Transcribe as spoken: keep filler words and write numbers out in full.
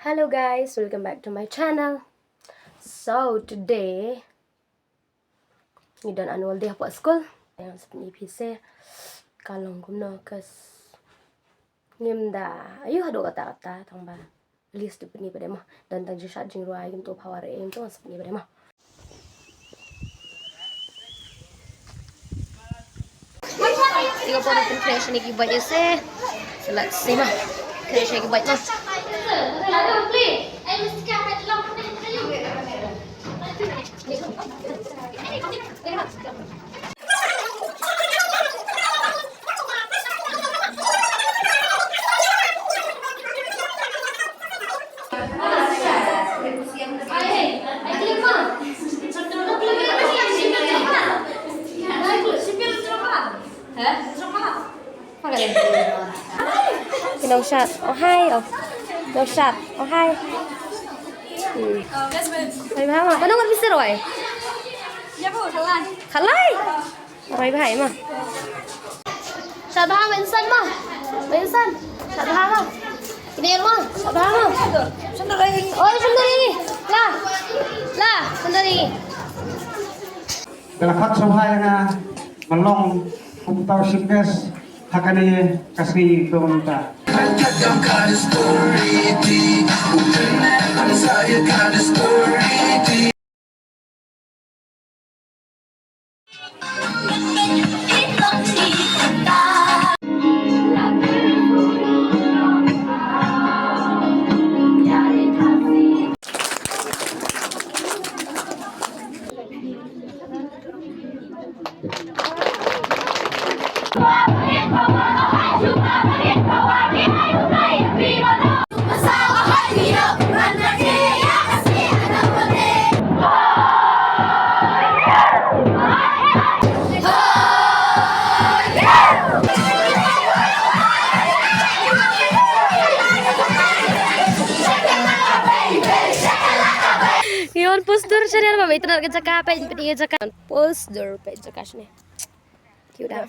Hello guys, welcome back to my channel. So today ngi don annual day hapoh skul. Ngan sa pyni phi se ka long kumno, 'cause ngim da ïoh haduh katta katta, tang ba at least da pyni pat de mo. Don tang jingshad jingrwai, ngim tip hawa re, ngim tip, ngan sa pyni pat de mo. Ïa ka por pynkhraw shane ki bike ïa se. So let's see mo. Khraw shane ki bike mo. Nongshad. Oh, hi. Oh. Nongshad. Oh, hi. Hmm. Oi, bha ma. Ba nang ngat pisa roi? Khalai. Roi bha ma. Shad bha ma, insan ma. Insan. Shad bha ma. Ini ma. Shad bha ma. Oi, sundari. La. La, sundari. Ba la khot sngewbha ïa nga ban long kum uta u chief guest ha kane ka sngi kumta. Ïa wan Post Dur channel ma, ïa tnat ka jaka, peit, peit ka jaka. Post Dur, peit jaka shane. Cute ah.